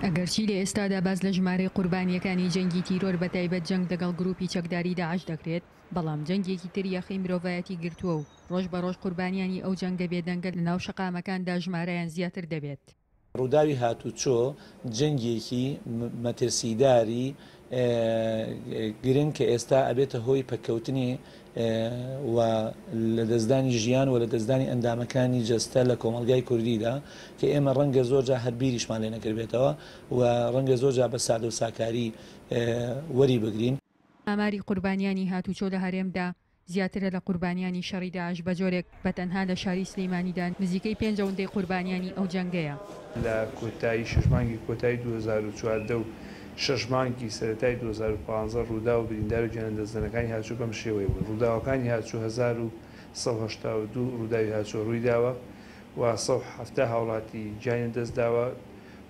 ئەگەرچی لە ئێستادا باس لە ژمارەی قوربانییەکانی جەنگی تیرۆر بە تایبەت جەنگ لەگەڵ گروپی چەکداری داعش دەکرێت، بەڵام جەنگێکی تر یەخەی مرۆڤایەتی گرتووە و ڕۆژ بە ڕۆژ قوربانیانی ئەو جەنگە بێدەنگە لەناو شەقامەکاندا ژمارەیان زیاتر دەبێت. ڕووداوی هاتوچۆ جەنگێکی مەترسیداری گرنگ کە ئێستا ئەبێتە هۆی پەککەوتنی و لەدەستدانی ژیان و لەدەستدانی ئەندامەکانی جەستە لە کۆمەڵگای کوردیدا کە ئێمە ڕەنگە زۆرجار هەر بیریشمان لێ نەکردبێتەوە و ڕەنگە زۆرجار بە سادە و ساکاری وەری بگرین. ئاماری قوربانیانی هاتوچۆ لە هەرێمدا زیاترە لە قوربانیانی شەڕی داعش بە جۆرێک بە تەنها لە شاری سلیمانیدا نزیکەی پێنج ئەوندەی قوربانیانی ئەو جەنگەیە. لە کۆتایی شەش مانگی کۆتایی 2014 و شەش مانگی سەرەتای 2015 ڕووداو و بریندار و گیانلەدەستدەنەکانی هاتوچۆ بەم شێوەیە بوون، ڕووداوەکانی هاتوچۆ 1182 ڕووداوی هاتوچۆ ڕوویداوە و 170 هاوڵاتی گیانی لەدەستداوە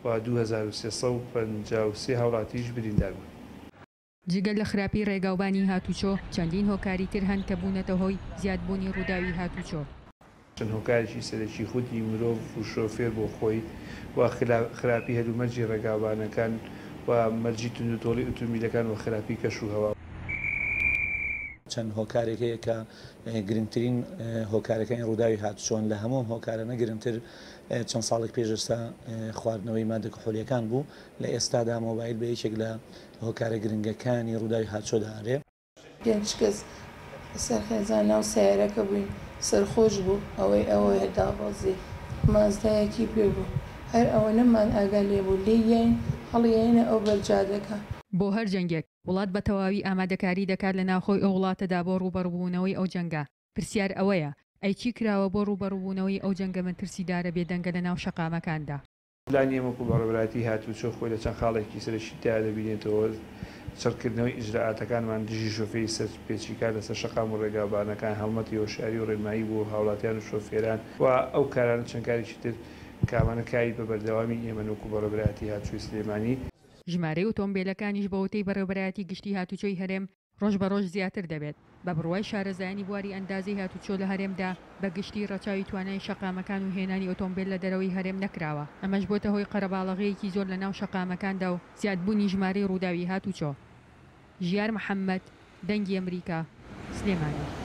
و 2353 هاوڵاتیش بریندار بوون. جگە لە خراپی ڕێگاوبانی هاتوچۆ، چەندین هۆکاری تر هەن کە بوونەتە هۆی زیادبوونی ڕووداوی هاتوچۆ. چەند هۆکارێکی سەرەکی خودی مرۆڤ و شۆفێر بۆ خۆی و خراپی هەلومەرجی ڕێگاوبانەکان و مەرجی توندوتۆڵی ئوتومبیلەکان و خراپی کەش و هەوا. چەند هۆکارێک هەیە کە گرنگترین هۆکارەکانی ڕووداوی هاتوچۆن، لە هەموو ئەم هۆکارانە گرنگتر چەند ساڵێک پێش ئێستا خواردنەوەی مادە کحولیەکان بوو، لە ئێستادا مۆبایل بە یەکێک لە هۆکارە گرنگەکانی ڕووداوی هاتوچۆ دائەنرێ. پێنچ کەس سەر خێزان ناو سەیارەکە بووین سەرخۆش بوو ئەوەی ئەوەیە دابەزی مازدایەکی پێ بوو هەر ئەوەنەمان ئاگا لێ بوو لێی یاین هەڵیاینە ئەو بەر جادەکە. بۆ هەر جەنگێک، وڵات بە تەواوی ئامادەکاری دەکات لە ناوخۆی ئەو وڵاتەدا بۆ ڕووبەڕووبوونەوەی ئەو جەنگە، پرسیار ئەوەیە، ئەی چی کراوە بۆ ڕووبەڕووبوونەوەی ئەو جەنگە مەترسیدارە بێدەنگە لە ناو شەقامەکاندا؟ پلانی ئێمە وەکو بەڕێوەبەرایەتی هاتووچۆ خۆی لە چەند خاڵێکی سەرەکیدا دەبینێتەوە، چڕکردنەوەی ئیجرائاتەکانمان دژی شۆفێری سەرپێچیکار لەسەر شەقام و ڕێگاوبانەکان، هەڵمەتی هۆشیاری و ڕێنمایی بۆ هاوڵاتیان و شۆفێران و ئەو کارانە چەند کارێکی تر کە ئەمانە کاری بە بەردەوامی ئێمەن وەکو بەڕێوەبەرایەتی هاتوچۆی سلێمانی. ژمارەی ئۆتۆمبێلەکانیش بەوتەی بەڕێوەبەرایەتی گشتی هاتوچۆی هەرێم ڕۆژ بە ڕۆژ زیاتر دەبێت. بە بڕوای شارەزایانی بواری ئەندازەی هاتوچۆ لە هەرێمدا بە گشتی ڕەچاوی توانای شەقامەکان و هێنانی ئۆتۆمبێل لە دەرەوەی هەرێم نەکراوە، ئەمەش بۆتە هۆی قەرەباڵەغییەکی زۆر لە ناو شەقامەکاندا و زیادبوونی ژمارەی ڕووداوی هاتوچۆ. ژیار محەمەد، دەنگی ئەمریکا، سلێمانی.